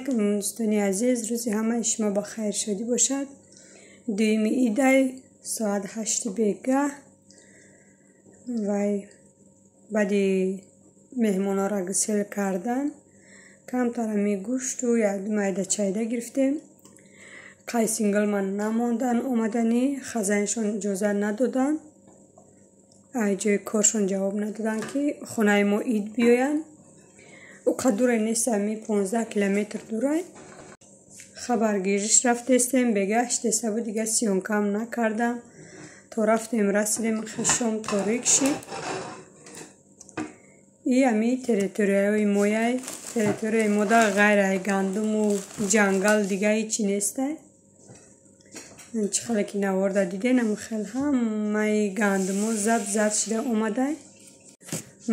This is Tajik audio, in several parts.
Алейкум, дӯстони азиз, рӯзи ҳамаи шумо ба хайр шодӣ бошад. Дуюми идай соат 8 бегаҳ вай баъди меҳмонҳоро гусел кардан камтар ҳами гӯшту як майда чайда гирифтем. Қайсингилман намондан омаданӣ, хазаншон иҷозат надоданд, ай ҷои коршон ҷавоб надоданд, ки хонаи мо ид биёянд. Уқа дурай нест, ҳами 15 километр дурай. Хабаргириш рафтестем, бегаҳ ҳаштеса буд, дига съёмкам накардам. То рафтем расидем, шом торик шид. И ҳами территорияҳои мояй, территорияи мода ғайр ай гандуму ҷангал дига ҳичи нестай. Чӣ хеле ки наворда диден, ҳами хел ҳамаи гандумо зад зад шида омадай.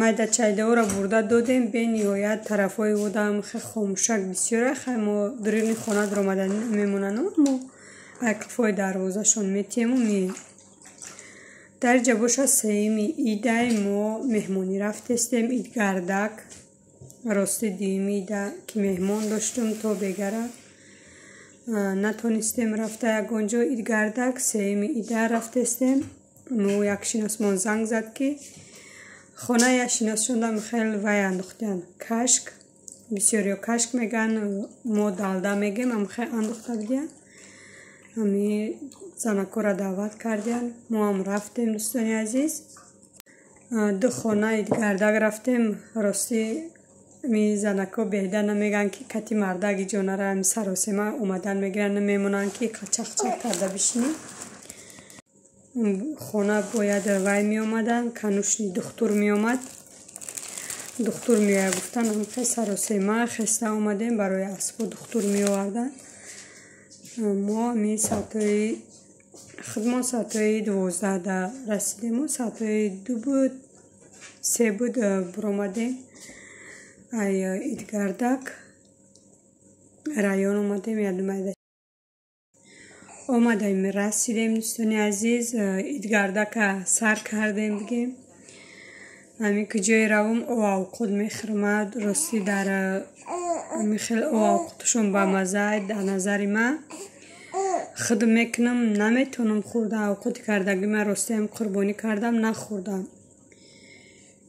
Майда чайдаҳоро бурда додем, бениҳоят тарафҳои одам хел хомӯшак бисёра. Хай мо дуруни хона даромада мемонанд, мо ай қафои дарвозашон метиҳему меем. Дар ҷа боша сеюми идай мо меҳмонӣ рафтестем, идгардак. Рости дуюми ида ки меҳмон доштум, то бегара натонистем рафта ягон ҷо идгардак. Сеюми ида рафтестем. Мо як шиносмон занг зад, ки хонаи як шиносшонда хел вай андохтиянд кашк. Бисёриё кашк мегӯянд, мо далда мегӯем, ам хел андохта будиянд. Ҳами занакҳоро даъват кардиянд, мо ҳам рафтем, дӯстони азиз. Ду хона идгардак рафтем. Рости ми занакҳо беҳда намегӯянд, ки кати мардак иҷонара ҳами саросема омадан мегиранд, намемонанд, ки чахчах карда бишинӣ. Хона бояд вай меомаданд, канушни духтур меомад. Духтур меояд гуфтан, ҳамхел саросема хеста омадем, барои асбо духтур меоварданд. Мо ҳами соатҳои худмон соатҳои 12 расидему, соатҳои 2 буд, 3 буд буромадем. Ай идгардак район омадем, ядумайда омадем, расидем, дӯстони азиз. Идгардака сар кардем, бигем. Ҳами куҷое равам, овқот мехӯрмад. Рости дар ҳами хел овқоташон бамаза дар назари ман. Худ мекунам, наметавонам хӯрда. Овқоти кардагӣ ман рости ҳам қурбонӣ кардам, нахӯрдам.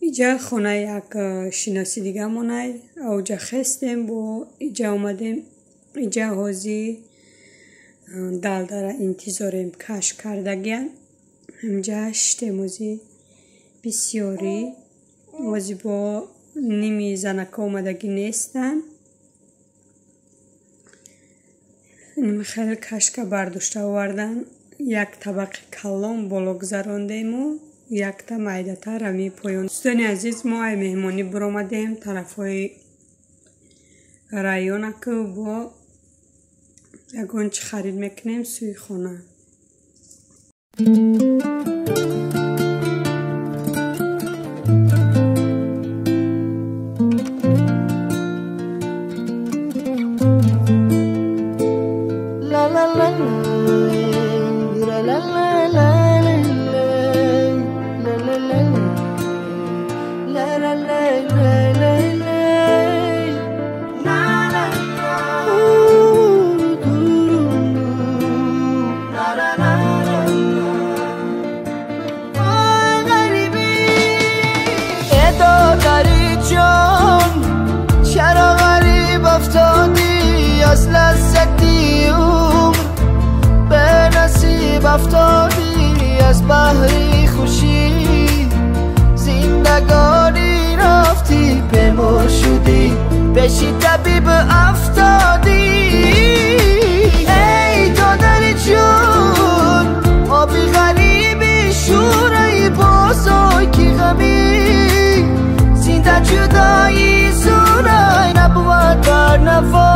Иҷа хонаи як шиноси дигамонай, авҷа хестем, бо иҷа омадем. Иҷа ҳози далдара интизорем, кашк кардагиян. Ҳамҷа шиштем ҳози бисёрӣ. Ҳози бо ними занакҳо омадагӣ нестанд. Хеле кашка бардошта овардан. Як табақи калон боло гузарондему, якта майдатар ҳами поён. Дӯстони азиз, мо ай меҳмонӣ буромадем тарафҳои районаку, бо ягон чӣ харид мекунем сӯи хона. افتادی از بحری خوشی، زندگانی رفتی پیما شدی، پیشی طبیب افتادی. ای دادر جون آبی غریبی شورای بازای کی غمی، زنده جدایی زورای نبود بر نوا،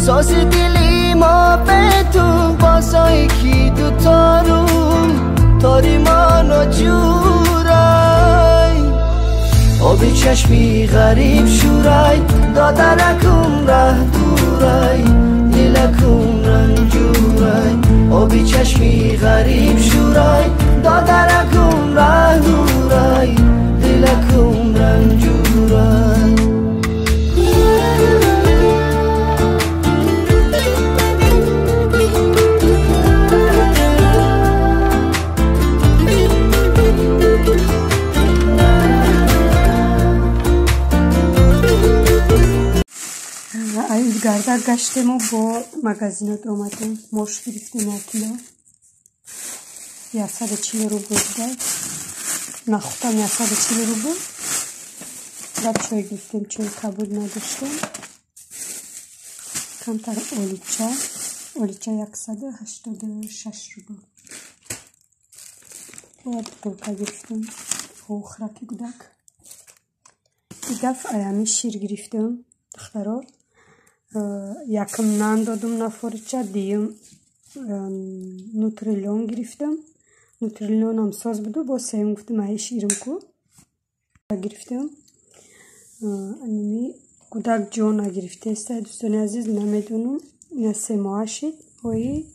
ساز دلی ما به تو بازای کی دو تارو تاری ما نجورای، آبی چشمی غریب شورای، دادرکم ره دورای، دلکم رنجورای، آبی چشمی غریب شورای، دادرکم ره دورای، دلکم رنجورای. Карда гаштему бо магазинот омадем. Мош гирифтем 1 кило. 140 рубл буда. Нахутам 140 рубл. Баъд чой гирифтем, чой кабуд надоштем. Камтар олича. Олича 186 рубл. Бояд бутылка гирифтем. Хӯраки гудак. И дафъа аями шир гирифтем, духтаро. Якм нан додум нафорича, дуюм нутрилон гирифтам. Нутрилонам соз буду, боз сеюм гуфтам аи ширм ку гирифтам. Аними гудак ҷо нагирифтеста, дӯстони азиз, намедонам. Ина 3 моҳа шид, ои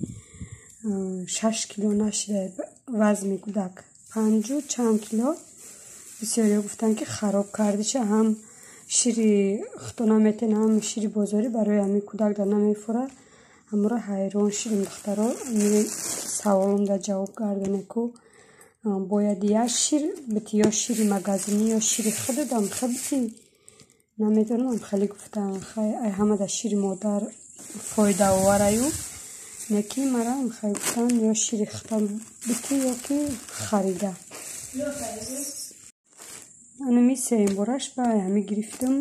6 кило нашида вазми гудак. 5 чанд кило. Бисёриҳо гуфтанд, ки хароб кардиша, ҳам шири худто наметен, ҳам шири бозорӣ барои ҳамин кӯдак дар намефура. Ҳамуро ҳайрон шидем, духтаро. Саволам дар ҷавоб гардоне ку бояд я шир бити, ё шири магазинӣ, ё шири худат амхе бити. Намедонам, хеле гуфтам, хай ай ҳама дар шири модар фоидаовараю, неки мара амхе гуфтан ё шири худам бити, ё ки харида. Анами сеюм бораш ба ҳами гирифтам.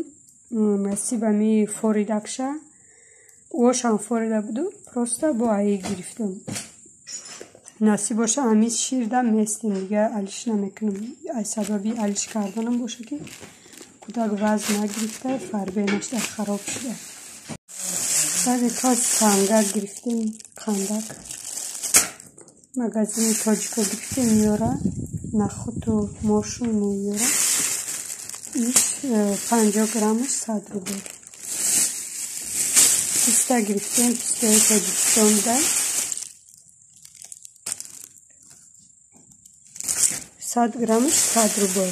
Насиб ами форидакша. Ошам форида буду, просто бо аи гирифтам. Насиб боша ҳами ширда местем, дига алиш намекунам. Ай сабаби алиш карданам боша ки кӯдак вазн нагирифта, фарбе нашуда, хароб шуда. Баъде тоз сангак гирифтем, қандак. Магазини тоҷико гирифтем, меёра. Нахуту мошу меёра. Иш 50 граммаш 100 рубл. Писта гирифтем, пистаи Тоҷикистон да. 100 граммаш 100 рубл.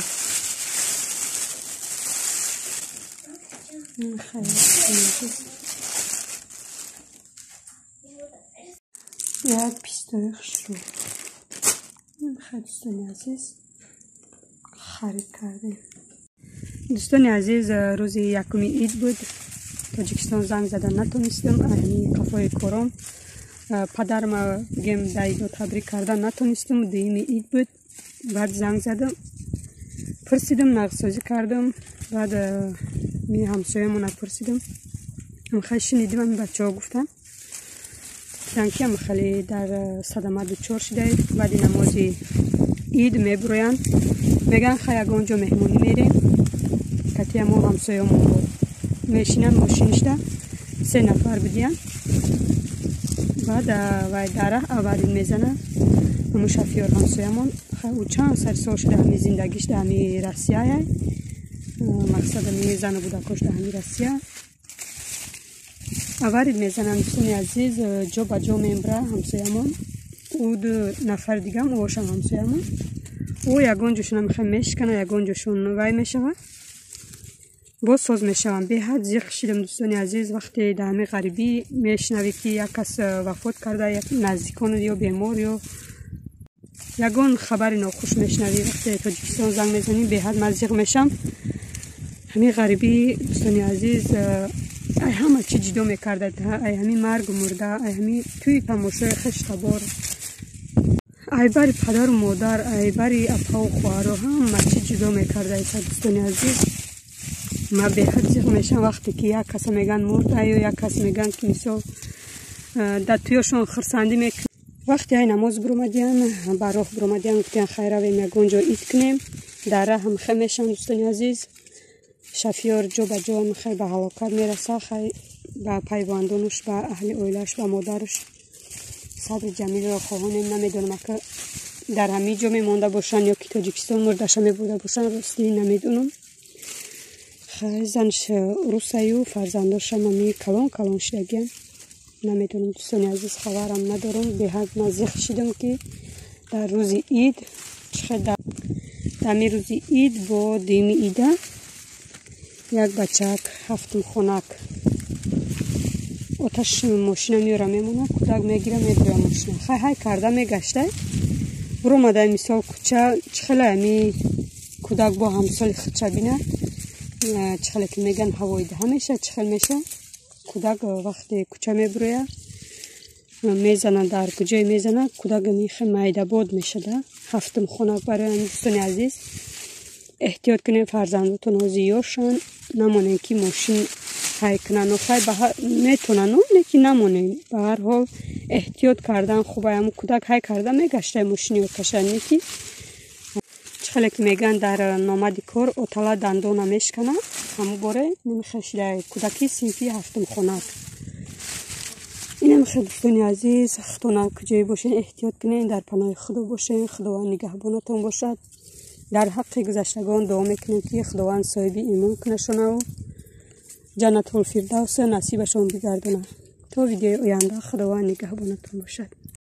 Як пистои хушрӯ. Хай, дӯстони азиз, харид кардем. Дӯстони азиз, рӯзи якуми ид буд. Тоҷикистон занг зада натонистам, ҳамин қафои кором. Падарма бигем дар идо табрик карда натонистам. Дуюми ид буд. Баъд занг задам, пурсидам, нағзсозӣ кардам. Баъд ми ҳамсоямона пурсидам. Хай шунидим, ҳамин бачаҳо гуфтанд. Гуфтанд ки хеле дар садама дучор шудаед. Баъди намози ид мебуроянд. Мегӯянд хай ягон ҷо меҳмонӣ мерем. Катия мо ҳамсоямон буд. Мешинанд мошинишда, 3 нафар будиянд. Баъд вай дара аварин мезана. Ҳамун шофёр ҳамсоямон. Ӯ чанд сари сол шуда ҳами зиндагиш дар ҳами Россияя. Мақсад ҳами зану кӯдакош дар ҳами Россия. Аварид мезананд, дӯстони азиз, ҷо ба ҷо мембра ҳамсоямон. Ӯ 2 нафар дигам, ӯошам ҳамсоямон. Ӯ ягон ҷошон ҳам мешикана, ягон ҷошон вай мешавад. Боз соз мешавам. Беҳад зиқ шидам, дӯстони азиз, вақте дар ҳамин ғарибӣ мешунавӣ, ки як кас вафот карда, як наздикон ё бемор ё ягон хабари нохуш мешунавӣ. Вақте Тоҷикистон занг мезанӣ, беҳад ман зиқ мешам. Ҳамин ғарибӣ, дӯстони азиз, ай ҳама чӣ ҷудо мекардад. Ай ҳамин маргу мурда, ай ҳамин тӯи тамошои хештабор, ай бари падару модар, ай бари апаву хоҳаро, ҳама чӣ ҷудо мекарда. Дӯстони азиз, ман беҳад зиқ мешам вақте ки як каса мегӯянд мурда ё як кас мегӯянд ки мисол дар тӯёшон хурсандӣ мекунанд. Вақте ай намоз биромадиян, ба роҳ биромадиян, гуфтиян хай равем ягон ҷо ид кунем. Дар раҳ ҳам мешаванд, дӯстони азиз. Шофёр ҷо ба ҷо хай ба ҳалокат мераса, хай ба пайвандонуш, ба аҳли оилааш, ба модараш сабри ҷамилро хоҳонем. Намедонам, ака дар ҳамин ҷо мемонда бошанд ё ки Тоҷикистон мурдаша мебурда бошанд, ростӣ намедонам. Хай занш русаю, фарзандошам ҳами калон калон шудагиян. Намедонам, дӯстони азиз, хабарам надорам. Беҳад ман зиқ шидам, ки дар рӯзи ид чихел дар ҳамин рӯзи ид бо дуюми ида як бачак ҳафтум хонак оташ мошина меёра мемонад, кӯдак мегира мебура мошина. Хай ҳай карда мегашта. Буромада мисол кӯча, чихела ҳами кӯдак бо ҳамсоли худша бинад, чихеле ки меган ҳавои даҳа меша, чихел меша. Кӯдак вақте кӯча мебурояд, мезана, дар куҷое мезана, кӯдак михе майдабод мешада. Ҳафтум хонак. Барои дӯстони азиз, эҳтиёт кунем, фарзандотон ҳозир ёшанд, намонем ки мошин ҳай кунану хай метонану, не ки намонем. Ба ҳар ҳол эҳтиёт кардан хуб. Ҳамн кӯдак ҳай карда мегаштай, мошини каша, не ки чӣ хеле ки мегӯянд, дар номади кор отала дандона мешкана. Ҳамун боре намехешида кӯдаки синфи ҳафтум хонак. Инам хел, дӯстони азиз, худтона куҷое бошен, эҳтиёт кунед, дар паноҳи Худо бошен, Худованд нигаҳбонатон бошад. Дар ҳаққи гузаштагон дуо мекунем, ки Худованд соҳиби имон кунашонаву Ҷаннатулфирдавса насибашон бигардонад. То видеои оянда, Худованд нигаҳбонатон бошад.